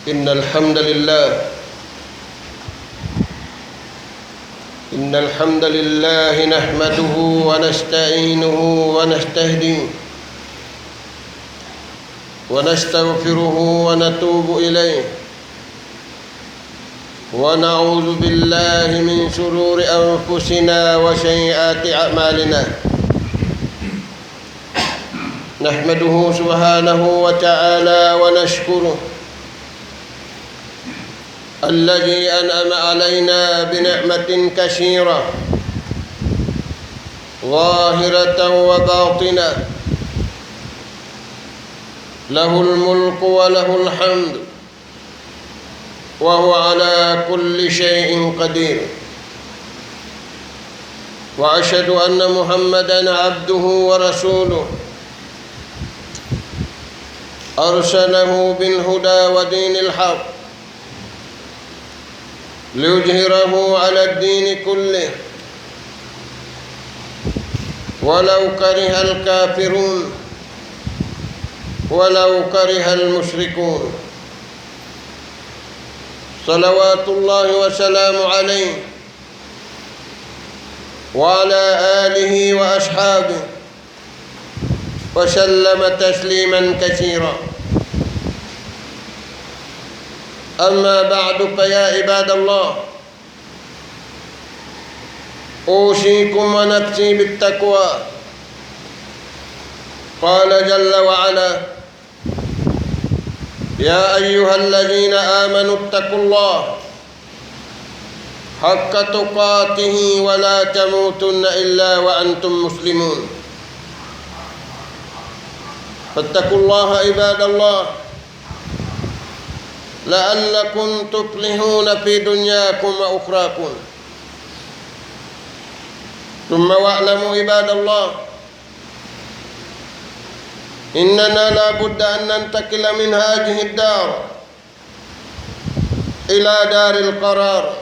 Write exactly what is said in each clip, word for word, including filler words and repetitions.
إن الحمد لله إن الحمد لله نحمده ونستعينه ونستهديه ونستغفره ونتوب إليه، ونعوذ بالله من شرور أنفسنا وسيئات أعمالنا. نحمده سبحانه وتعالى ونشكره، الذي أنعم علينا بنعمة كثيرة ظاهرة وباطنة، له الملك وله الحمد، وهو على كل شيء قدير. وأشهد أن محمدا عبده ورسوله، أرسله بالهدى ودين الحق ليظهره على الدين كله، ولو كره الكافرون، ولو كره المشركون. صلوات الله وسلامه عليه وعلى آله وأصحابه وسلم تسليما كثيرا. أما بعد، فيا عباد الله، أوصيكم ونفسي بالتقوى. قال جل وعلا: يا أيها الذين آمنوا اتقوا الله حق تقاته ولا تموتن إلا وأنتم مسلمون. فاتقوا الله عباد الله، لعلكم تفلحون في دنياكم وأخراكم. ثم واعلموا عباد الله، إننا لا بد أن ننتقل من هذه الدار إلى دار القرار،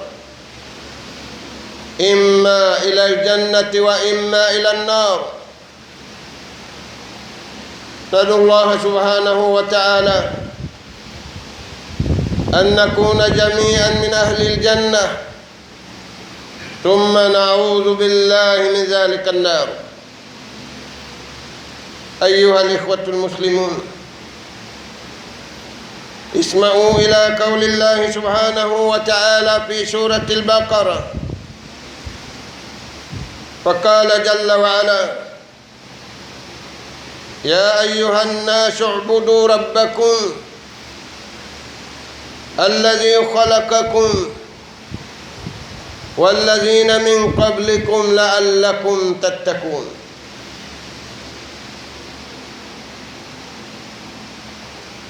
إما إلى الجنة وإما إلى النار. ندعو الله سبحانه وتعالى أن نكون جميعا من أهل الجنة، ثم نعوذ بالله من ذلك النار. أيها الإخوة المسلمون، اسمعوا إلى قول الله سبحانه وتعالى في سورة البقرة، فقال جل وعلا: يا أيها الناس اعبدوا ربكم الذي خلقكم والذين من قبلكم لعلكم تتقون.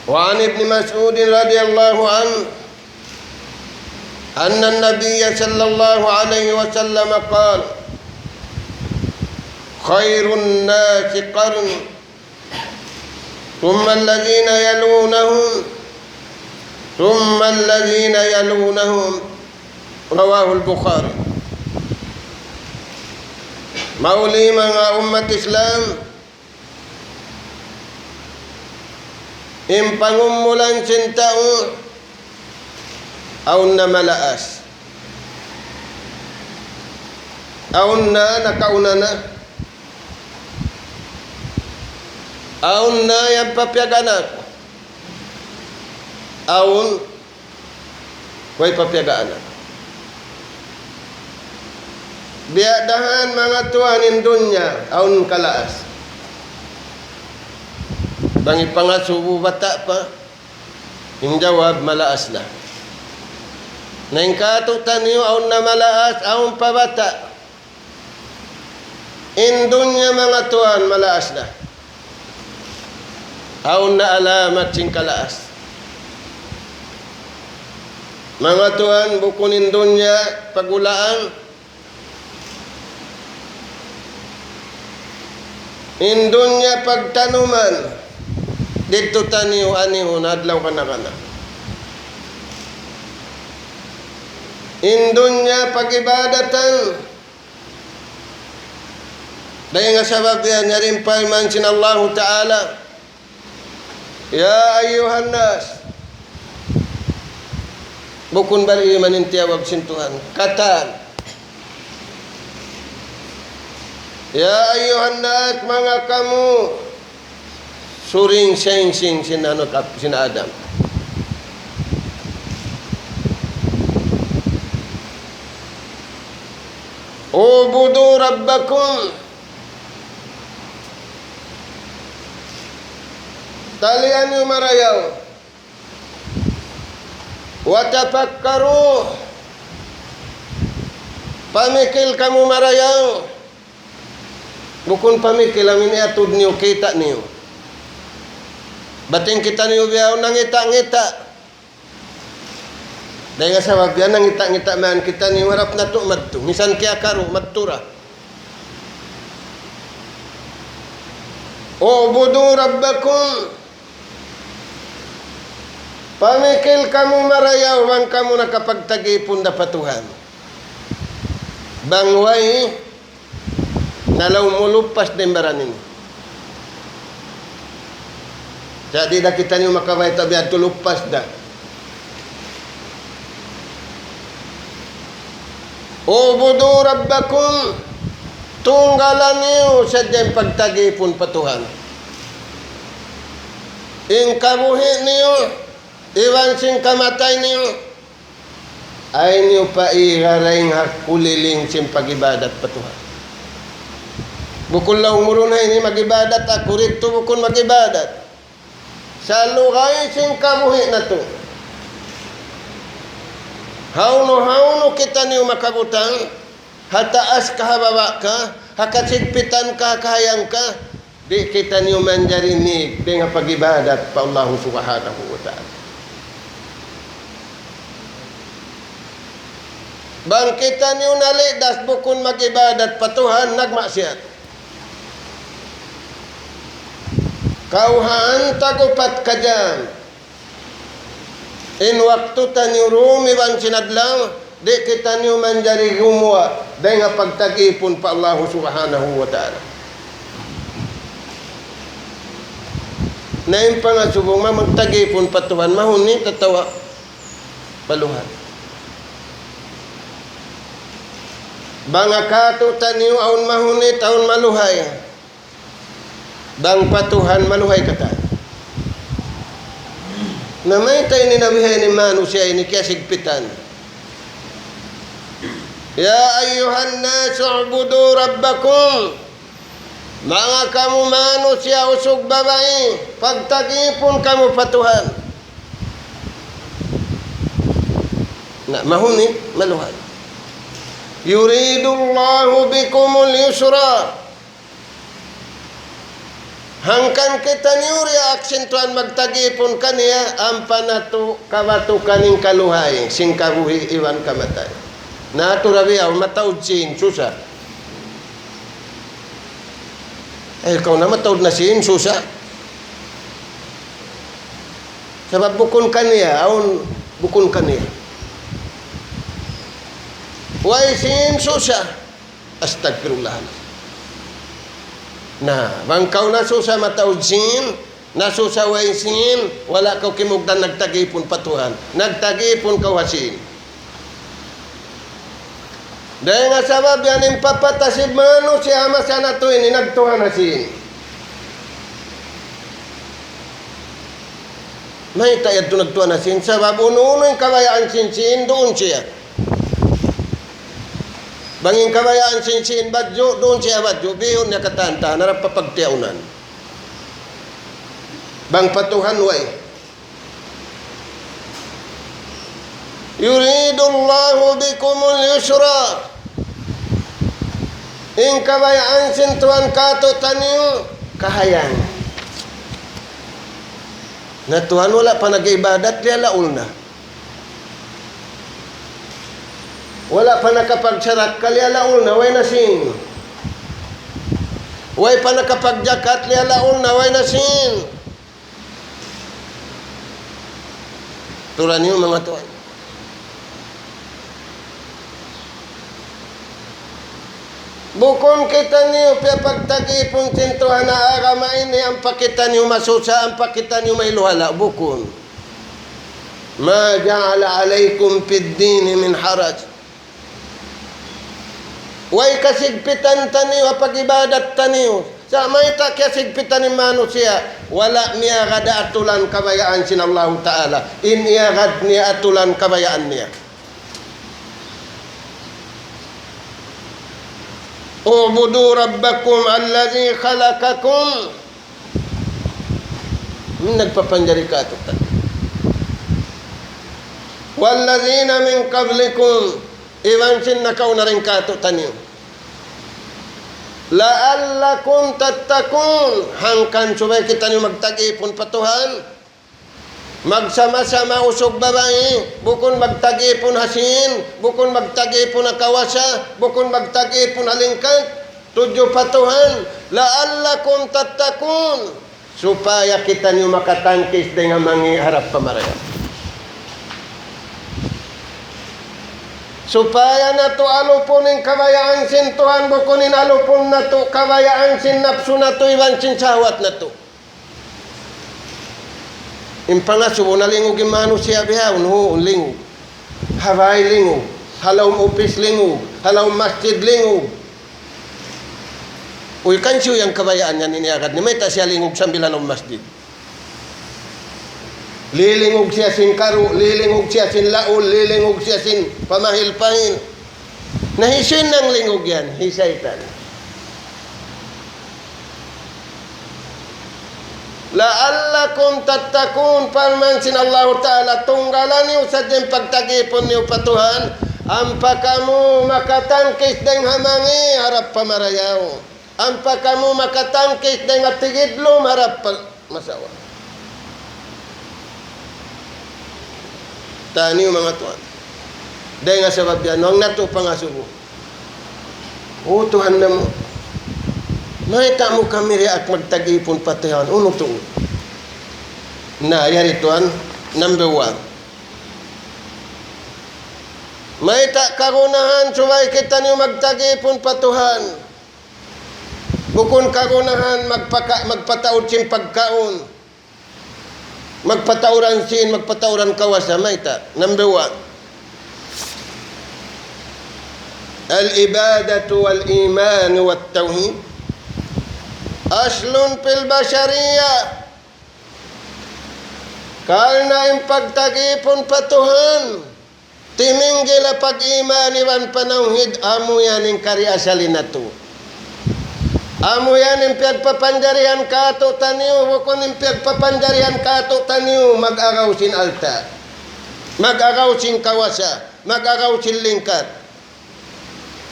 وعن ابن مسعود رضي الله عنه أن النبي صلى الله عليه وسلم قال: خير الناس قرني، ثم الذين يلونهم، ثم الذين يلونهم. رواه البخاري. Mauli manga ummat Islam, in pangumulan sin tau, awn na malaas, awn na nakauna na, awn na yan pa piyag-anak, awn way pa piyag-anak. Biya' da han manga tuwan in dunya, awn kalaas. Bang in pangasubu bata' pa, in jawab malaas na. Na in katu'taniyu awn na malaas, awn pa bata'. In dunya manga tuwan malaas na. Awn na alamat sin kalaas. Manga tuwan, bukun in dunya pagulaan. In dunya pagtanuman, didtu taniyu-anihun adlaw kana-kana. In dunya pag-ibadatan, dayn ha sabab yan, yari in parman sin Allahu Ta'ala, يا أيها الناس Bukun bariman in tiyawag sin Tuhan. Katan. يا أيها الناس, manga kamu suring singsing sin anu kap-, sin Adam. اعبدوا ربكم. Talian niyu marayaw. وتفكروا. Pamikil kamu marayaw. Bukun pamikil amu in iyatud niyu, kita' niyu. Bat in kitaniyu bihaun nangita'-ngita'. Dayn ha sabab yan nangita'-ngita' mayan kitaniyu, harap natu' madtu. Misan kiyakaru', madtu ra. اعبدوا ربكم. Pamikil kamu marayaw bang kamu nakapagtagipun da pa Tuhan. Bang way, na laung mu lupas da in baran ini. Jadi da kitaniyu makabayta' biya' tu lupas da. اعبدوا ربكم, tunggalan niyu sadja in pagtagipun pa Tuhan. In kabuhi' niyu, iban sin kamatay niyu, ayaw niyu pa igaraing ha kuliling sin pag-ibadat pa Tuhan. Bukun laung mu duun, "Ay, ini mag-ibadat aku," didtu bukun mag-ibadat. Sa' lugay sin kabuhi' natu'. Hawnu-hawnu kitaniyu makabutang, ha taas ka, ha baba' ka, ha kasigpitan ka, ha kahayang ka, di' kitaniyu manjari mig dayn ha pag-ibadat pa Allahu Subhanahu wa Ta'ala. Bang kitaniyu nalidas bukun mag-ibadat pa Tuhan, nagmaksiyat. Kawhaan tag-upat ka jam in waktu taniyu dum iban sin adlaw, di' kitaniyu manjari gumuwa' dayn ha pagtagipun pa Allahu Subhanahu wa Ta'ala. Na in pangasubu, ma-, magtagipun pa Tuhan, mahunit atawa maluhay? Bang ha katu' taniyu awn mahunit, awn maluhay. Bang pa Tuhan maluhay katan. Na mayta' ini na bihaini in manusiya' ini kiyasigpitan. يا أيها الناس اعبدوا ربكم. Manga kamu manusiya' usug babai, pagtagipun kamu pa Tuhan. Na, mahunit, maluhay. يريد الله بكم اليسر. Hangkan kitaniyu diyaak sin Tuhan magtagipun kaniya, ampa natu' kabatukan in kaluhay sin kabuhi' iban kamatay. Na, atu ra biya' mataud sin susa. Eh, kaw na mataud na sin susa. Sabab bukun kaniya, awn bukun kaniya. Way sin susa. Astagfirullah. Na, bang kaw nasusa mataud sin, nasusa way sin, wala' kaw kimugdan nagtagipun pa Tuhan. Nagtagipun kaw ha sin. Dayn ha sabab yan in papatas sin manusiya' ha masa natu' ini nagtuhan ha sin. Mayta' yadtu nagtuhan ha sin? Sabab unu-unu in kabayaan sin sin, duun siya. Bang in kabayaan sin sin badju', duun siya badju', bihun niya katan-katan, harap pa pagtiyaunan. Bang pa Tuhan way. يريد الله بكم اليسر. In kabayaan sin Tuhan kātu'niyu, kahayang. Na Tuhan wala' pa nag-ibadat, liyalaul na. Wala' pa nakapagsarakka, liyalaul na, way na sin. Way pa nakapagjakat, liyalaul na, way na sin. Tuud niyu manga tuwan. Bukun kitaniyu piyagtagipun sin Tuhan ha agama ini, ampa kitaniyu masusa, ampa kitaniyu mailuhala', bukun. ما جعل عليكم في الدين من حرج. Way kasigpitan taniyu ha pag-ibadat taniyu. Sa' mayta' kiyasigpitan in manusiya'? Wala' miyagad ha atulan kabayaan sin Allahu Ta'ala. In iyagad niya atulan kabayaan niya. اعبدوا ربكم الذي خلقكم. In nagpapanjari kātu'niyu. والذين من قبلكم. Iban sin nakauna dayn kātu'niyu. لعلكم تتقون. Hangkan subay kitaniyu magtag-ipun pa Tuhan. Magsama-sama usug babai, bukun magtag-ipun ha sīn, bukun magtag-ipun ha kawasa, bukun magtag-ipun ha lingkat, tudju pa Tuhan, لعلكم تتقون. Supaya kitaniyu makatangkis dayn ha mangi' harap pa marayaw. Supaya natu' alupun in kabayaan sin Tuhan, bukun in alupun natu' kabayaan sin napsu natu' iban sin sahwat natu'. In pangasubu na lingug in manusiya' bihaun, huun lingug. Ha bay lingug, ha lawm upis lingug, ha lawm masjid lingug. Uy, kansiyu yan kabayaan niya in iyagad niya? Mayta' siya lingug sambil ha lawm masjid? Lilingug siya sin karu', lilingug siya sin laul, lilingug siya sin pamahil-pahil. Na hisiyu in nanglingug yan? Hi saytan. لعلكم تتقون, parman sin Allahu Ta'ala, tunggalan niyu sadja in pagtag-ipun niyu pa Tuhan, ampa kamu makatangkis dayn ha mangi' harap pa marayaw. Ampa kamu makatangkis dayn ha tigidlum harap pa masawa. Taniyu manga tuwan. Dayn ha sabab yan, bang natu' pangasubu. O Tuhan namu', mayta' mu kami diyaak magtag-ipun pa Tuhan, unu tuud? Na, yari tuwan, number one. Mayta' kagunahan subay kitaniyu magtag-ipun pa Tuhan? Bukun kagunahan magpaka-, magpataud sin pagkaun. Magpatauran sīn, magpatauran kawasa, mayta'? Number one. العبادة والإيمان والتوحيد أصل في البشرية. Karna' in pagtag-ipun pa Tuhan, timinggil ha pag-iman iban panawhid, amu yan in kari asali natu'. Amu yan in piyagpapanjarihan kātu'niyu, bukun in piyagpapanjarihan kātu'niyu mag-agaw sin alta', mag-agaw sin kawasa, mag-agaw sin lingkat.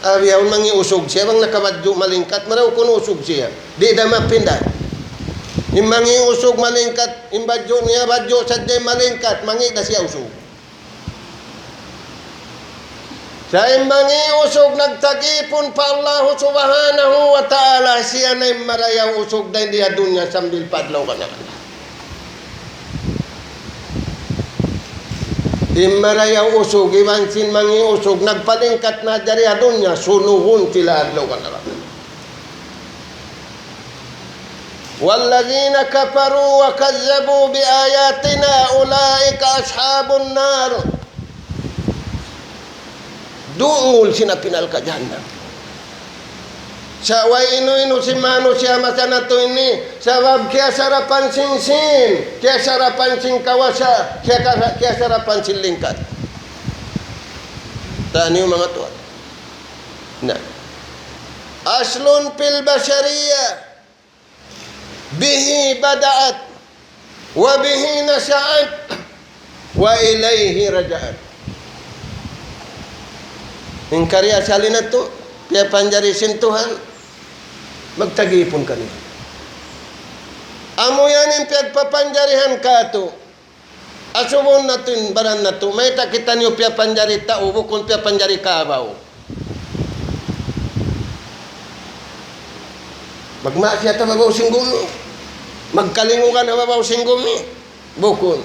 Abi, awn mangi' usug siya, bang nakabadju' malingkat, marayaw kunu' usug siya. Di' da mapinda. In mangi' usug malingkat, in badju' niya, badju' sadja malingkat, mangi' da siya usug. Sa' in mangi' usug nagtag-ipun pa Allahu Subhanahu wa Ta'ala, siya na in marayaw usug dayn di ha dunya sambil pa adlaw kanakalan. In marayaw usug, iban sin mangi' usug, nagpalingkat na diyari ha dunya, sunugun sila adlaw kanakalan. والذين كفروا وكذبوا بآياتنا أولئك أصحاب النار. Dungul sin api narka' jahannam. Sa' way inu-inu sin manusiya' masa natu' ini, sabab kiyasarapan sin sīn, kiyasarapan sin kawasa, kiyaka-, kiyasarapan sin lingkat. Taniyu manga tuwan. Na. أصل في البشرية. به بدأت وبه نشأت وإليه رجعت. In kari asali natu', piyapanjari sin Tuhan, magtag-ipun kaniya. Amu yan in piyagpapanjarihan kātu'. Asubuhun natu' in baran natu', mayta' kitaniyu piyapanjari tau, bukun piyapanjari kabaw. Magmaksiyat ha babaw sin gumi. Magkalingugan ha babaw sin gumi. Bukun.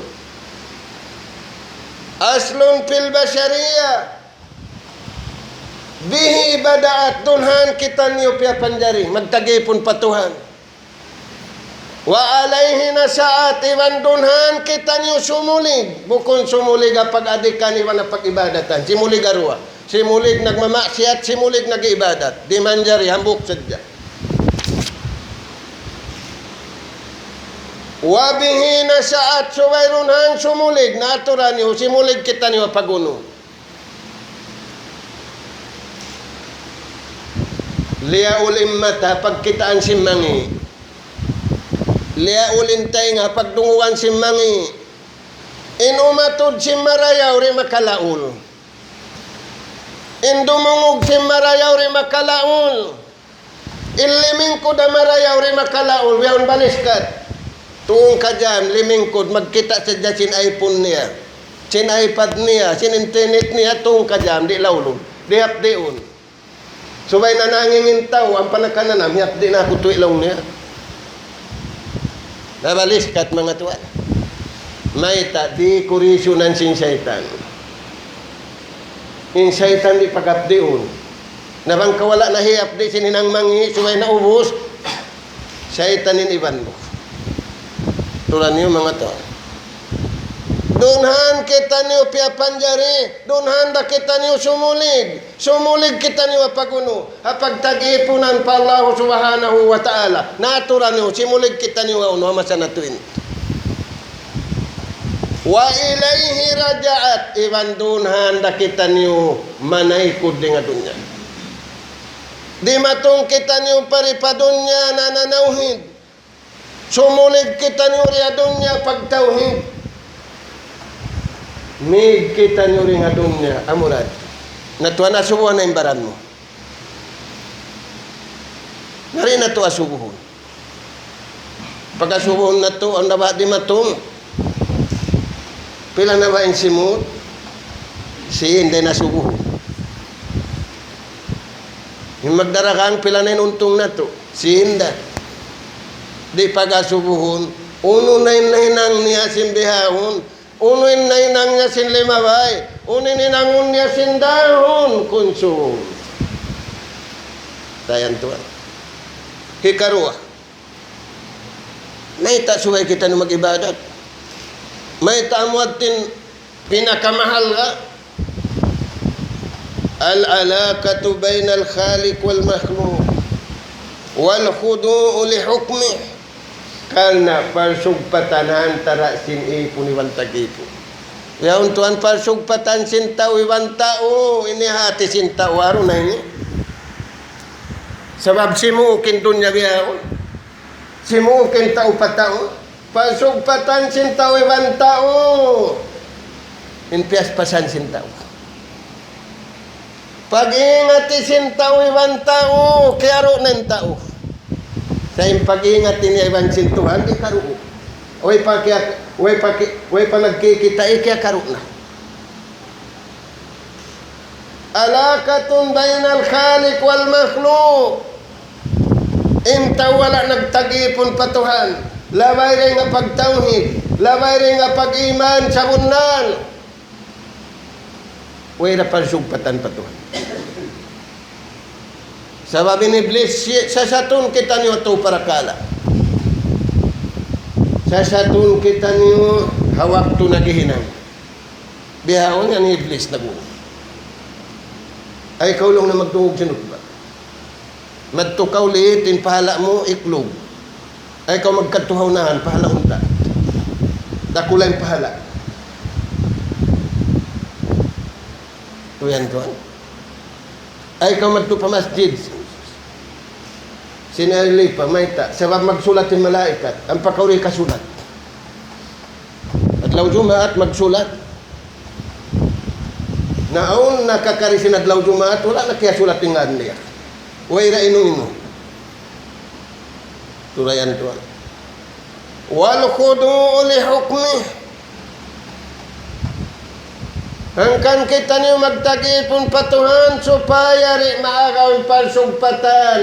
أصل في البشرية. به بدأت, dunhan kitaniyu piyapanjari, magtag-ipun pa Tuhan. وعليه نشأت, iban dunhan kitaniyu sumulig. Bukun sumulig ha pag-adikan iban ha pag-ibadatan. Simulig ha duwa. Simulig nagmamaksiyat, simulig nag-ibadat. Di' manjari, hambuuk sadja. وبه نشأت, subay dunhan sumulig, naturan niyu, simulig kitaniyu ha pag'unu. Liyaul in mata, pagkitaan sin mangi'. Liyaul in taynga, pagdungugan sin mangi'. In umatud sin marayaw, di' makalaul. In dumungug sin marayaw, di' makalaul. In limingkud ha marayaw, di' makalaul, bihaun baliskat. Tungkajam, limingkud, magkita' sadja sin iPhone niya. Sin iPad niya, sin internet niya, tungkajam, di' laulun. Di' hapdiun. Subay na nangingin tau, ampa nakananam, hiyapdi' na aku tuwi' laung niya. Na baliskat manga tuwan. Mayta', di' kurisunan sin saytan. In saytan di' paghapdiun. Na bang kaw wala' na hiyapdi' sin hinang mangi', subay na ubus. Saytan in iban mu. Turan niyu manga tuwan. Dunhan kitaniyu piyapanjari, dunhan da kitaniyu sumulig. Sumulig kitaniyu ha pag'unu, ha pagtag-ipunan pa Allah Subhanahu wa Ta'ala. Naturan niyu, simulig kitaniyu ha unu, ha masa natu' ini. وإليه رجعت, iban dunhan da kitaniyu manaykud dayn ha dunya. Dimatung kitaniyu pa di' pa dunya nananawhid. Sumulig kitaniyu di ha dunya pagtawhid. Mīg kitaniyu di ha dunya, amura. Na tuwan, asubuhun na in baran mu. Na di' natu' asubuhun. Pagkasubuhun natu', awn na ba dimatung? Pila na ba in simud? Sīn, di' na asubuhun. In magdagang, pila na in untung natu'? Sīn da. Di' pagkasubuhun. Unu na in nahinang niya sin bihaun? Unu in nahinang niya sin limabay? Unu in hinangun niya sin dahun kunsum? Dayan tuwan. Hikaruwa. Mayta' subay kitaniyu mag-ibadat? Mayta' amu yadtu in pinakamahal ka? العلاقة بين الخالق والمخلوق والخضوع لحكمه. Karna' parsugpatan ha antara' sin īpun iban tag-īpun. Yaun tuwan, parsugpatan sin tau iban tau, ini hāti sin tau, aru na ini. Sabab simuuk in dunya bihaun. Simuuk in tau pa tau. Parsugpatan sin tau iban tau. In piyaspasan sin tau. Pag-ingati sin tau iban tau, kiyaru' na in tau. Sa' in pag-ingati niya iban sin Tuhan, di' karuun. Way pa kiya-, way pa ki-, way pa nagkikita', eh, kiyakaru' na. علاقة بين الخالق والمخلوق. In tau wala' nagtag-ipun pa Tuhan, labay dayn ha pagtawhid, labay dayn ha pag-iman sabunnal. Way da parsugpatan pa Tuhan. Sabab in Iblis, si-, sasatun kitaniyu ha tū parakala'. Sasatun kitaniyu ha waktu naghihinang. Bihaun yan in Iblis nag-uu. Ay, kaw laung niya magdungug sin utba. Madtu kaw liit in pahala' mu, iklug. Ay, kaw magkadtu ha unahan, pahala' unta'. Dakula' in pahala'. Tuyan, tuwan. Ay, kaw madtu pa masjid. Sin alipa, mayta'. Sabab magsulat in malaikat. Ampa kaw di' kasulat. Adlaw Jumaat magsulat. Na awn nakakari sin adlaw Jumaat, wala' na kiyasulat in ngan niya. Way ra inu-inu. Turayan tuwan. والخضوع لحكمه. Hangkan kitaniyu magtag-ipun pa Tuhan supaya di' maagaw in parsugpatan.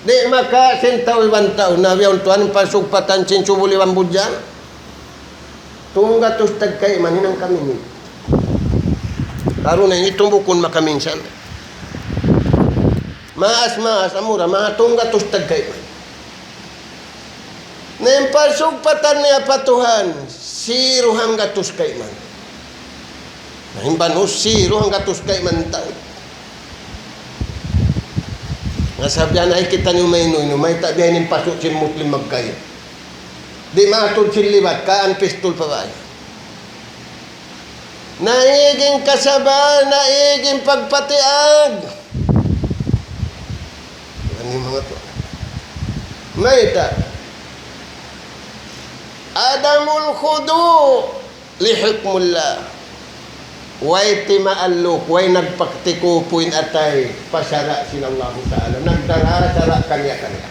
Di' maka sin tau iban tau. Na biya' tuwan in parsugpatan sin subul iban budjang. Tunggatus tagkayman hinang kami ini. Karna' ini tumbukun makaminsan. Maas, maas, amura, manga tunggatus tagkayman. Na in pasugpatan niya pa Tuhan, zero hanggatus kayman. Na in banus, zero hanggatus kayman tau. Na sabihan, ay, kitaniyu mainu-inu, mayta' biya' ini in pasu' sin Muslim magkahi. Di' matud sin libat, kaan pistul pa bay. Naig in kasabal, naig in pagpatiag. Ini manga tuwan. Mayta'? عدم الخضوع لحكم الله. Way timaalluk, way nagpaktikupu in atay pa sara' sin Allahu Ta'ala. Nagdara sara' kaniya-kaniya.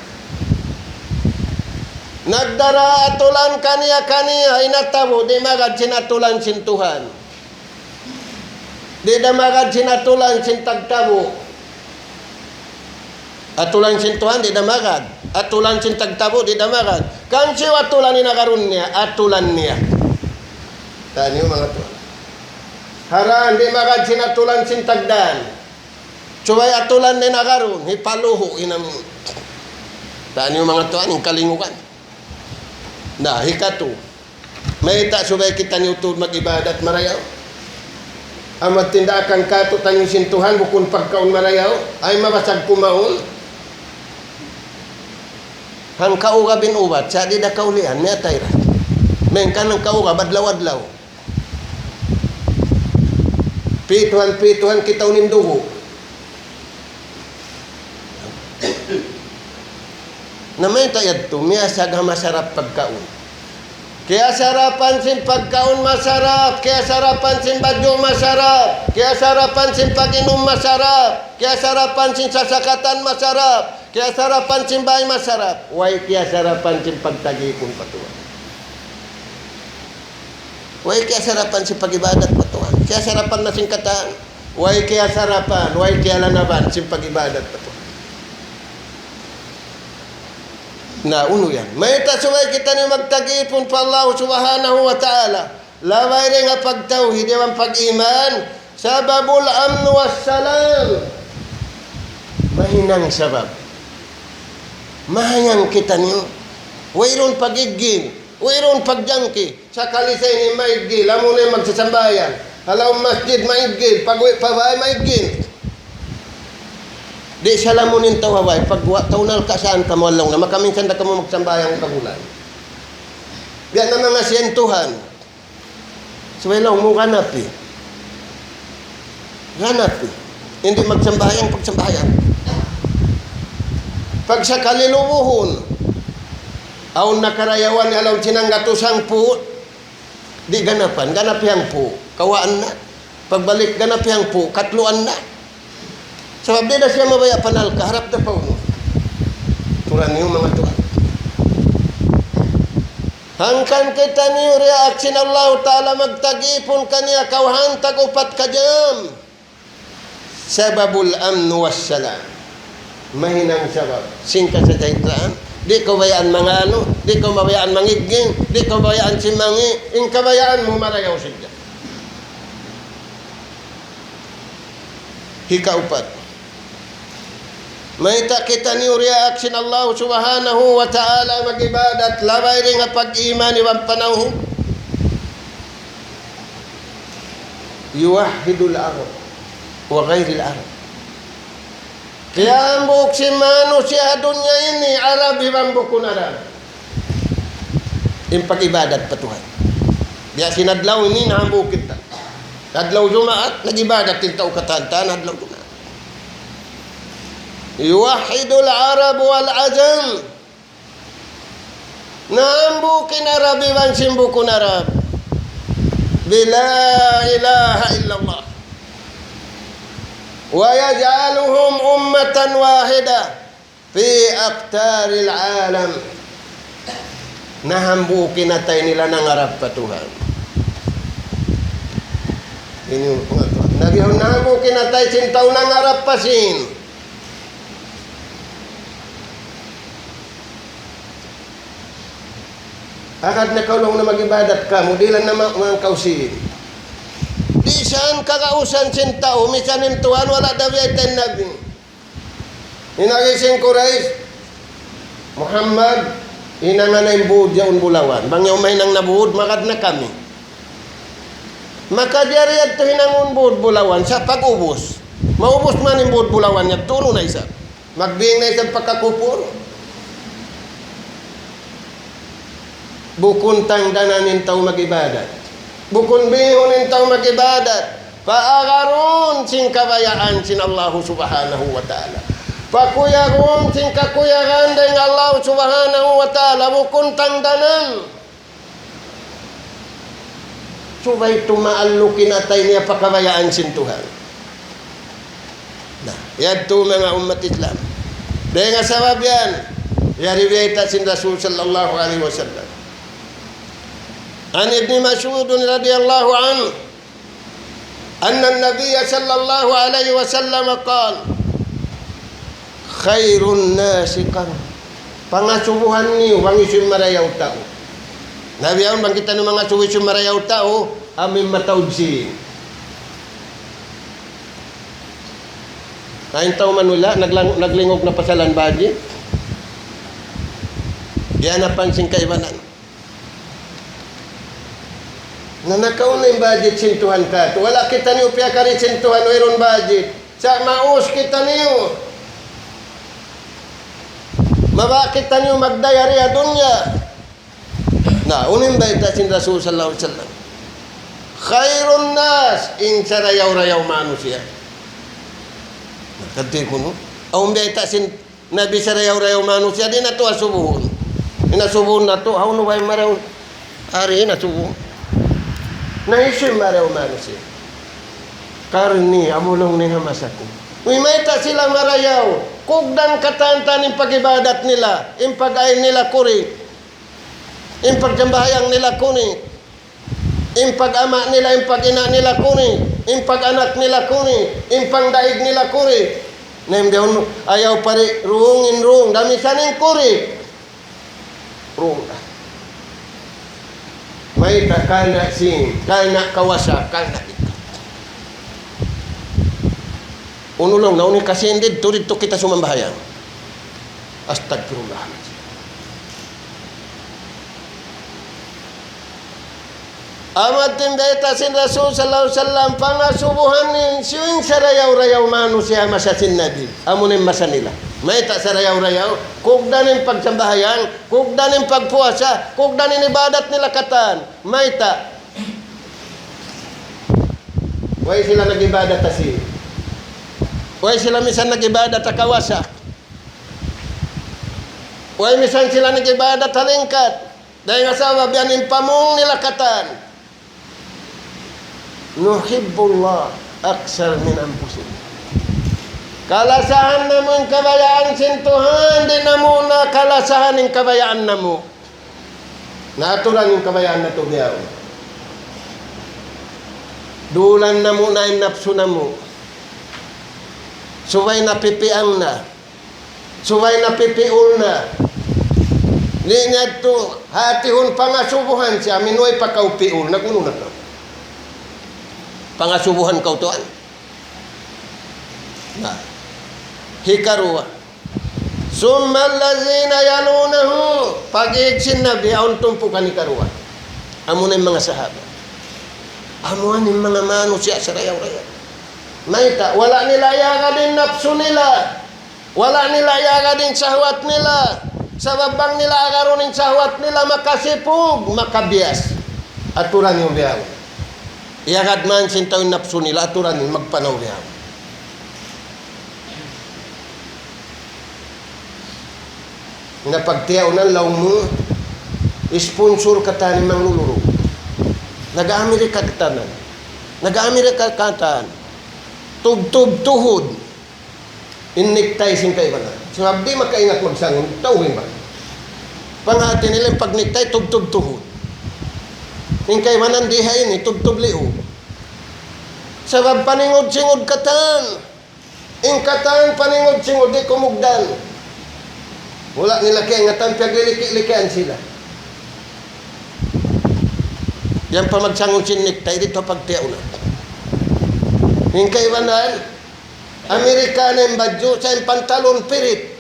Nagdara atulan kaniya-kaniya, in atabu, di' magad sin atulan sin Tuhan. Di' da magad sin atulan sin tagtabu. Atulan sin Tuhan, di' da magad. Atulan sin tagtabu, di' da magad. Kan siyu atulan in agarun niya, atulan niya. Taniyu manga tuwan. Haran, di' magad sin atulan sin tagdan. Subay atulan in agarun, hipaluhu in amun. Taniyu manga tuwan, in kalingugan. Na, hikatu. Mayta' subay kitaniyu tuud mag-ibadat marayaw? Amu in tindakan katu'taniyu sin Tuhan bukun pagkaun marayaw, ay mabasag kumaun. Hangkaugab in ubat, sa' di' da kaulian, miyatay ra. Mengkan hangkaugab, adlaw-adlaw. Pituhan-pituhan kitaun in dugu'. Na mayta' yadtu, miyasag ha masarap pagkaun. Kiyasarapan sin pagkaun masarap, kiyasarapan sin badju' masarap, kiyasarapan sin pag-inum masarap, kiyasarapan sin sasakatan masarap, kiyasarapan sin bay masarap. Way kiyasarapan sin pagtagipun pa Tuhan. Way kiyasarapan sin pag-ibadat pa Tuhan. Kiyasarapan na sin katan. Way kiyasarapan, way kiyalanaban sin pag-ibadat pa Tuhan. Na, unu yan. Mayta' subay kitaniyu magtagipun pa Allah Subhanahu wa Ta'ala? Labay dayn ha pagtawhid, iban pag-iman. سبب الأمن والسلام. Mahinang sabab. Mahayang kitaniyu. Wayruun pag-iggil. Wayruun pagjangki. Sakali sa ini maiggil, amu na in magsasambahayang. Ha lawm masjid maiggil, pag-uwi' pa bay maiggil. Di' salamun in tau ha bay, pagguwa' tau nalka' saan kamu adlaw na, makaminsan da kamu magsambahayang kabulan. Biya' na manga siyentuhan. Subay laung mu ganapi. Ganapi. Di' magsambahayang, pagsambahayang. Pagsakali lubuhun. Awn na karayawan ha lawm sin hanggatus hangpu'. Di' ganapan, ganapi hangpu'. Kawaan na. Pagbalik ganapi hangpu', katluan na. Sabab di' da siya mabaya' panalka', harap da pa unu. Turan niyu manga tuwan. Hangkan kitaniyu diyaak sin Allahu Ta'ala magtagipun kaniya kawhaan tag-upat ka jam. سبب الأمن والسلام. Mahinang sabab sin kasajahitraan. Di' kabayaan manganu, di' kabayaan mangigging, di' kabayaan simangi', in kabayaan mu marayaw sadja. Hikaupat. Mayta' kitaniyu diyaak sin Allah Subhanahu wa Ta'ala mag-ibadat labay dayn ha pag-iman iban panawhid? يوحد العرب وغير العرب. Kiyahambuuk sin manusiya' ha dunya ini, Arab iban bukun Arab. In pag-ibadat pa Tuhan. Biya' sin adlaw ini nahambuuk kita. Adlaw Jumaat, nag-ibadat in tau katan-katan adlaw Jumaat. يوحد العرب والعجم. Nahambuuk in Arab iban sin bukun Arab. بلا إله إلا الله. ويجعلهم أمة واحدة في أقطار العالم. Nahambuuk in atay nila nangarap pa Tuhan. Ini yung pangatuan. Nabihaun nahambuuk in atay sin tau nangarap pa sin. Agad na kaw laung na mag-ibadat kamu, dihilan na ma-, mangkausin. Di' saan kagausan sin tau, misan in Tuhan, wala' da biyayta' in Nabi. In agi sin Quraysh, Muhammad, Hinangan na in būd yaun bulawan. Bang yaun mahinang na būd, magad na kami. Makajari yadtu hinangun būd bulawan, sa' pag-ubus. Maubus man in būd bulawan yadtu, unu na isab. Magbing na isab pa kakupur. Bukun tangdanan in tau mag-ibadat. Bukun bihun in tau mag-ibadat. Paagarun sin kabayaan sin Allahu Subhanahu wa Ta'ala. Pakuyagun sin kakuyagan dayn ha Allahu Subhanahu wa Ta'ala. Bukun tangdanan. Subay tumaalluk in atay niya pa kabayaan sin Tuhan. Na, yadtu manga ummat Islam. Dayn ha sabab yan, yari biyayta' sin Rasul sallallahu alayhi wasallam. عن ابن مسعود رضي الله عنه أن النبي صلى الله عليه وسلم قال: خير الناس قرني. Pangasubuhan niyu bang hisiyu in marayaw tau. Na biya' yaun bang kitaniyu mangasubu hisiyu in marayaw tau, amu in mataud sin. Na in tau Manila, naglang-, naglingug na pasalan budget. Di' na pansin kaibanan. Na nakauna in budget sin Tuhan katu'. Wala' kitaniyu piyakari sin Tuhan, wayruun budget. Sa' maus kitaniyu. Mabaya' kitaniyu magdaya di ha dunya. Na, unu in bayta' sin Rasul sallallahu alayhi wasallam? خير الناس, in sarayaw-rayaw manusiya'. Na, kati kunu'. Awn bayta' sin Nabi sarayaw-rayaw manusiya', di' natu' asubuhun. In asubuhun natu', hawnu ba in marayaw? Ari in asubuhun. Na hisiyu in marayaw manusiya'? قرني, amu laung niya in masa ku. Uy, mayta' sila marayaw? Kugdan katan-katan in pag-ibadat nila, in pag-ain nila kuri, in pagsambahayang nila kuri. In pag-ama' nila, in pag-ina' nila kuri, in pag-anak nila kuri, in pangdaig nila kuri. Na in biyaun mu, ayaw pari, wrong in wrong, da misan in kuri. Wrong da. Mayta'? Karna' sin, karna' kawasa, karna' ikaw. Unu laung, na unu kasi didtu, didtu kita sumambahayang. Astagfirullah. Amu in bayta' sin Rasul sallallahu alayhi wasallam, pangasubuhan niyu in sarayaw-rayaw manusiya' masa sin Nabi. Amu in masa nila. Mayta' sarayaw-rayaw? Kugdan in pagsambahayang, kugdan in pagpuasa, kugdan in ibadat nila katan. Mayta'? Way sila nag-ibadat ha sīn. Way sila misan nag-ibadat ha kawasa. Way misan sila nag-ibadat ha lingkat. Dayn ha sabab yan in pamung nila katan. نحب الله أكثر من أنفسنا. Kalasahan namu' in kabayaan sin Tuhan, di' namu' na kalasahan in kabayaan namu'. Na aturan in kabayaan natu' bihaun. Dulan namu' na in napsu namu'. Subay napipiang na. Subay napipiul na. Di' niya tu hatihun pangasubuhan siya, amu in way pa kaw piul, nag-unu na kaw. Pangasubuhan kaw tuwan. Na. Hikaruwa. ثم الذين يلونهم. Pag-iig sin Nabi, awn tumpukan hikaruwa. Amu na in manga sahaba. Amu na in manga manusiya' sarayaw-rayaw. Mayta', wala' nila iyagad in napsu nila. Wala' nila iyagad in sahwat nila. Sabab bang nila agarun in sahwat nila, makasipug, makabiyas. Aturan niyu bihaun. Iyagad man sin tau in napsu nila, aturan niyu magpanaw bihaun. Na pagtiyaunan laung mu, sponsor katan in manglulurug. Naga-Amerika katan. Naga-Amerika katan. Tubtub tuhud. In necktie sin kaibanan. Sabab di' makaingat magsangud, tau in ba? Panghati nila in pag-necktie, tubtub tuhud. In kaibanan di' ha ini, tubtub liug. Sabab paningud-singud katan. In katan paningud-singud, di' kumugdan. Wala' nila kaingatan, piyagliliki-likian sila. Yan pa magsangud sin necktie, di' tu pagtiyaunan. In kaibanan, Amerikana in badju', sa' in pantalon pirit.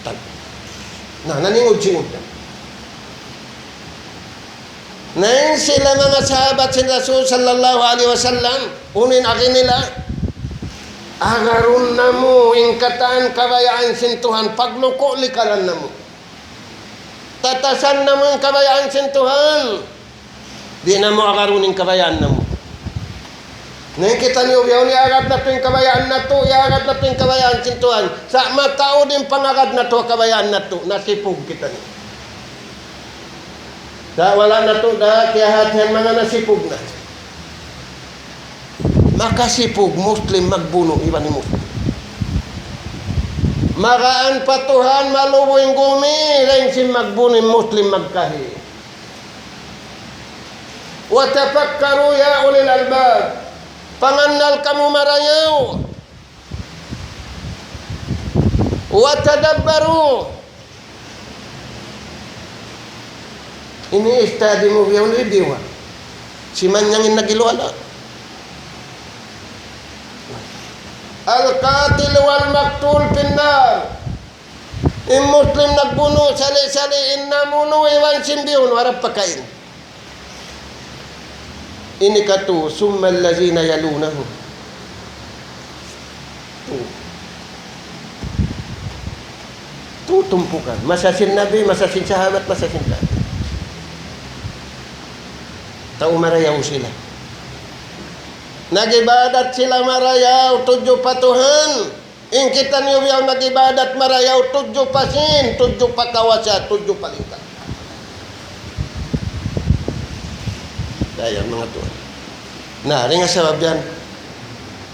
Tag-, Na, naningud-singud na. Na in sila manga sahabat sin Rasul sallallahu alayhi wasallam, unu in agi nila, agarun namu' in katan kabayaan sin Tuhan, pagluku' likaran namu'. Tatasan namu' in kabayaan sin Tuhan. Di' namu' agarun in kabayaan namu'. Na in kitaniyu bihaun, iyagad natu' in kabayaan natu', iyagad natu' in kabayaan sin Tuhan. Sa' mataud in pangagad natu' ha kabayaan natu', nasipug kitaniyu. Sa' wala' natu' da kiyahatihan manga nasipug na. Makasipug Muslim magbunu' iban Muslim. Magaan pa Tuhan malubu' in gumi, dayn sin magbunu' in Muslim magkahi. وتفكروا يا أولي الألباب. Pangannal kamu marayaw. وتدبروا. Ini study mu bihaun, review ha. Simanyang in nagiluwala. القاتل والمقتول في النار. In Muslim nagbunu', sali'-sali', in namunu' iban sin biyunu', harap pakain. Ini katu, ثم الذين يلونهم. Tu. Tu tumpukan. Masa sin Nabi, masa sin sahabat, masa sin tabi'in. Tau marayaw sila. Nag-ibadat sila marayaw, tudju pa Tuhan. In kitaniyu bihaun nag-ibadat marayaw, tudju pa sīn, tudju pa kawasa, tudju pa lingkat. Dayn ha manga tuwan. Na, dayn ha sabab yan.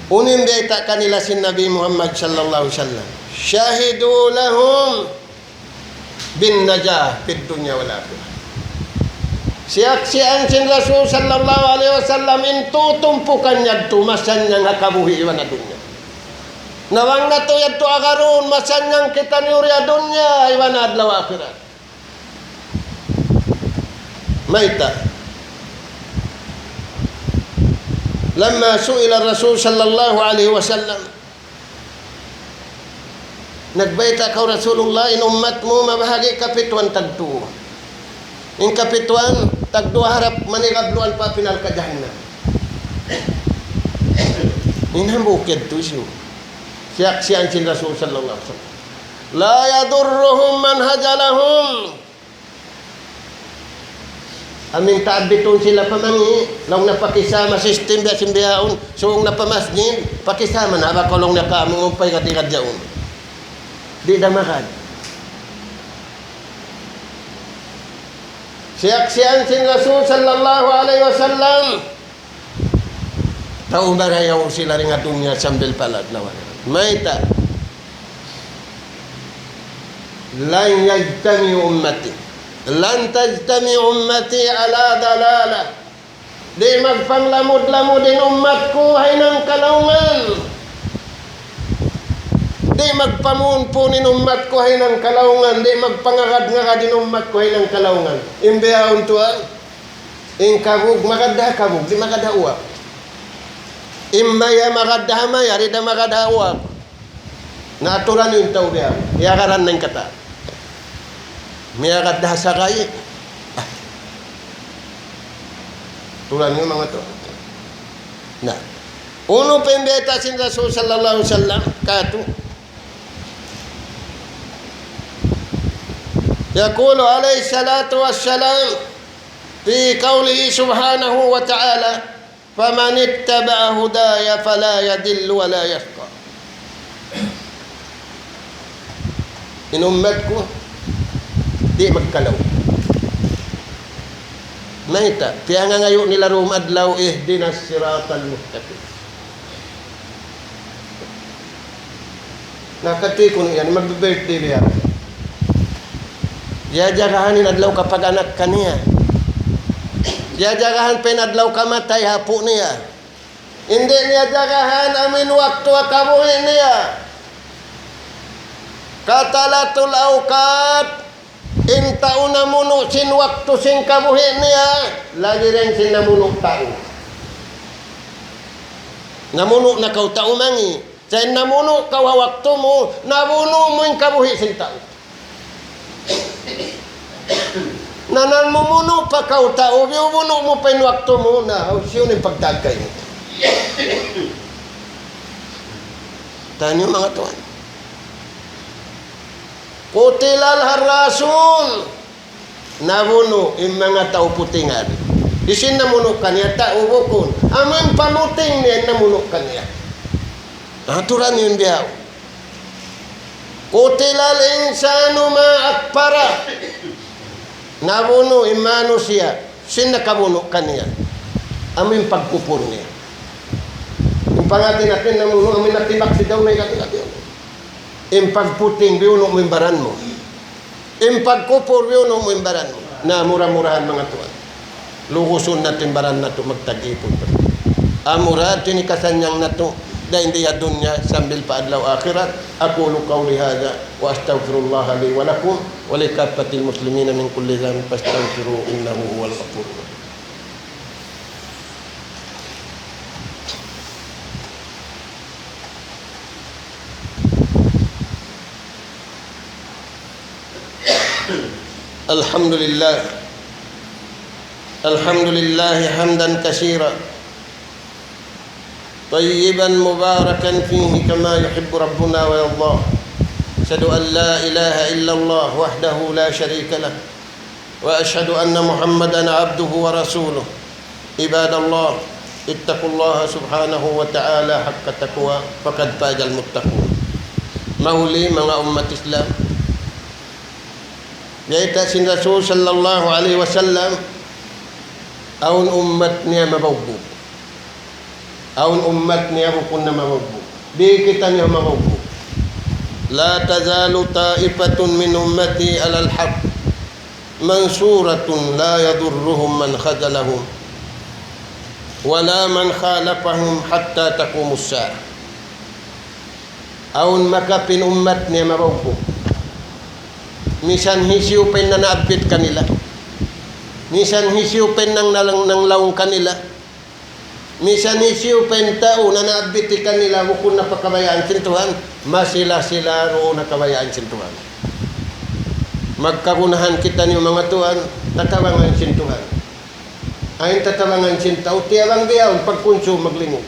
Unu in bayta' kanila sin Nabi Muhammad sallallahu alayhi wasallam. شهدوا لهم بالنجاة في الدنيا والآخرة. Siyaksian sin Rasul sallallahu alayhi wasallam in tu tumpukan yadtu masannyang ha kabuhi' iban ha dunya. Na bang natu' yadtu agarun, masannyang kitaniyu di ha dunya iban ha adlaw akhirat. Mayta'? لما سئل الرسول صلى الله عليه وسلم, nagbayta' kaw Rasulullah, in ummat mu mabahagi' kapituan tagtu. In kapituan tagduwa harap manigabluan pa api narka' jahannam. In hambuuk yadtu siyu. Siyaksian sin Rasul sallallahu alayhi wasallam. لا يضرهم من هجلهم. Amu in taabitun sila pa mangi', laung na pakisama system biya' sin bihaun, sūng na pa masjid, pakisama na, baka laung na kamu, umpay katigad yaun. Di' da magad. Siyaksian sin Rasul sallallahu alayhi wasallam, tau marayaw sila dayn ha dunya sambil pa adlaw akhirat. Mayta'? لن يجتمع أمتي، لن تجتمع أمتي على ضلالة. Di' magpanglamud-lamud in ummat ku ha hinang kalaungan. Di' magpamunpun in ummat ku ha hinang kalaungan. Di' magpangagad-ngagad in ummat ku ha hinang kalaungan. In bihaun tuwan, in kabug, magad da ha kabug, di' magad ha uwak. In maya, magad da ha maya, di' da magad ha uwak. Na aturan niyu in tau biya', iyagaran na in katan. Miyagad da ha sagay. Ah. Aturan niyu manga tau. Na. Unu pa in bayta' sin Rasul sallallahu alayhi wasallam, katu. يقول عليه الصلاة والسلام في قوله سبحانه وتعالى: فمن اتبع هداي فلا يضل ولا يشقى. In ummat ku, di' magkalaw. Mayta', piyangangayu' nila dum adlaw, اهدنا الصراط المستقيم. Na katu' kunu' yan, magbi-birthday biya'. Diyajagahan in adlaw kapag-anak kaniya. Diyajagahan pa in adlaw kamatay ha apu' niya. Di' niya jagahan amu in waktu ha kabuhi' niya. Katalatul awqat, in tau namunu' sin waktu sin kabuhi' niya, lagi' dayn sin namunu' tau. Namunu' na kaw tau mangi'. Sa' in namunu' kaw ha waktu mu, nabunu' mu in kabuhi' sin tau. Na, nan mumunu' pa kaw tau, biyunu' mu pa in waktu mu, na, hisiyu in pagtagkay mu? Taniyu manga tuwan. قتل الحراسون. Nabunu' in manga tau putingan. Hisiyu in namunu' kaniya? Tau bukun. Amu in pamuting niya in namunu' kaniya. Aturan yun biya'. قتل الإنسان ما أكفره. Nabunu' in manusiya'. Sin nakabunu' kaniya. Amu in pagkupur niya. In pangati natin namunu', amu in natimbak sin daw na ikati-kati. In pagputing, biyunu' mu in baran mu. In pagkupur, biyunu' mu in baran mu. Na mura-murahan manga tuwan. Lugusun natu' in baran natu' magtag-ipun. Amura, ini kasanyang natu'. Dayn di ha dunya sambil pa adlaw akhirat. أقول قولي هذا وأستغفر الله لي ولكم ولكافة المسلمين من كل ذنب فاستغفروه إنه هو الغفور الرحيم. الحمد لله. الحمد لله حمدا كثيرا طيبا مباركا فيه كما يحب ربنا ويرضاه. أشهد أن لا إله إلا الله وحده لا شريك له، وأشهد أن محمدا عبده ورسوله. عباد الله، اتقوا الله سبحانه وتعالى حق التقوى، فقد فاز المتقون. Mahuli manga ummat Islam, biyayta' sin Rasul sallallahu alayhi wasallam, awn ummat niya mabaugbug. Awn ummat niya bukun na mabaugbug. Di' kitaniyu mabaugbug. لا تزال طائفة من أمتي على الحق منصورة لا يضرهم من خذلهم ولا من خالفهم حتى تقوم الساعة. Awn makapin ummat niya mabaugbug. Misan hisiyu pa in nanaabbit kanila. Misan hisiyu pa in nang-, nang-, nanglaung kanila. Misan hisiyu pa in tau nanaabbit kanila bukun na pa kabayaan sin Tuhan, masi sila duun ha kabayaan sin Tuhan. Magkagunahan kitaniyu manga tuwan, tatabangan sin Tuhan. Awn tatabangan sin tau, tiyabang biya' awn pagkunsum maglingug.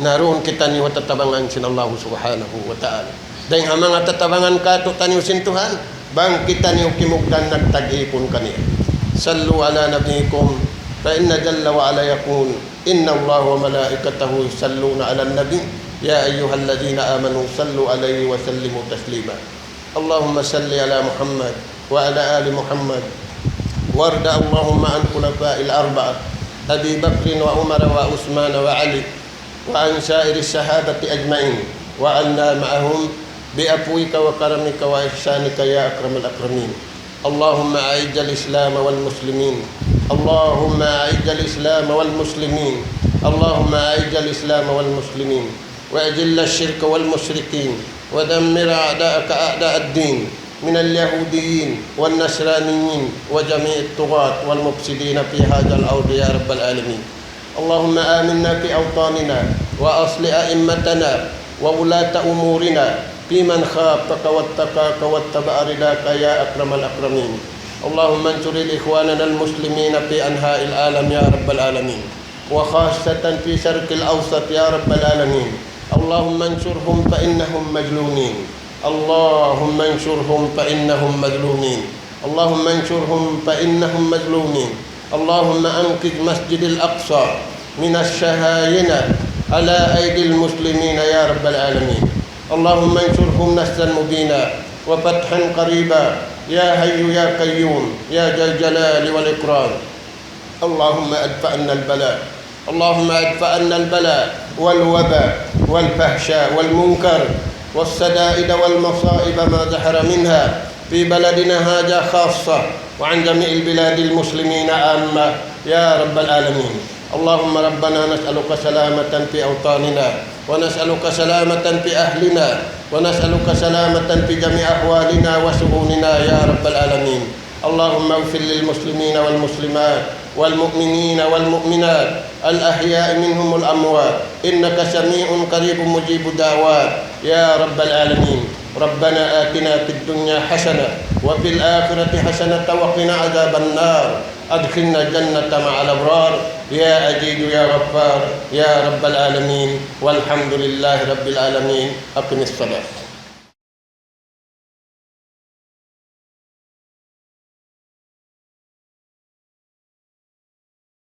Na duun kitaniyu tatabangan sin Allah Subhanahu wa Ta'ala. Dayn ha manga tatabangan kātu'niyu sin Tuhan, bang kitaniyu kimugdan nagtag-ipun kaniya. صلوا على نبيكم، فإن جل وعلا يقول: إن الله وملائكته يصلون على النبي، يا أيها الذين آمنوا صلوا عليه وسلموا تسليما. اللهم صل على محمد وعلى آل محمد، وارض اللهم عن خلفاء الأربعة أبي بكر وعمر وعثمان وعلي، وعن سائر الصحابة أجمعين، وعنا معهم بعفوك وكرمك وإحسانك يا أكرم الأكرمين. اللهم أعز الإسلام والمسلمين. اللهم أعز الإسلام والمسلمين. اللهم أعز الإسلام والمسلمين. وأذل الشرك والمشركين، ودمر أعداءك أعداء الدين من اليهوديين والنصرانيين وجميع الطغاة والمفسدين في هذا الأرض يا رب العالمين. اللهم آمنا في أوطاننا، وأصلح أئمتنا وولاة أمورنا في من خافك واتقاك واتبع رضاك يا أكرم الأكرمين. اللهم انصر إخواننا المسلمين في أنحاء العالم يا رب العالمين. وخاصة في شرق الأوسط يا رب العالمين. اللهم انصرهم فإنهم مظلومين. اللهم انصرهم فإنهم مظلومين. اللهم انصرهم فإنهم مظلومين. اللهم أنقذ مسجد الأقصى من الصهاينة على أيدي المسلمين يا رب العالمين. اللهم انصرهم نصرا مبينا وفتحا قريبا يا حي يا قيوم يا ذا الجلال والإكرام. اللهم ادفع عنا البلاء. اللهم ادفع عنا البلاء والوباء والفحشاء والمنكر والشدائد والمصائب ما ظهر منها في بلدنا هذا خاصة وعن جميع البلاد المسلمين عامة يا رب العالمين. اللهم ربنا نسألك سلامة في أوطاننا، ونسألك سلامة في أهلنا، ونسألك سلامة في جميع أحوالنا وشؤوننا يا رب العالمين. اللهم اغفر للمسلمين والمسلمات والمؤمنين والمؤمنات الأحياء منهم والأموات إنك سميع قريب مجيب الدعوات يا رب العالمين. ربنا آتنا في الدنيا حسنة وفي الآخرة حسنة وقنا عذاب النار. أدخلنا الجنة مع الأبرار يا عزيز يا غفار يا رب العالمين. والحمد لله رب العالمين. أقم الصلاة.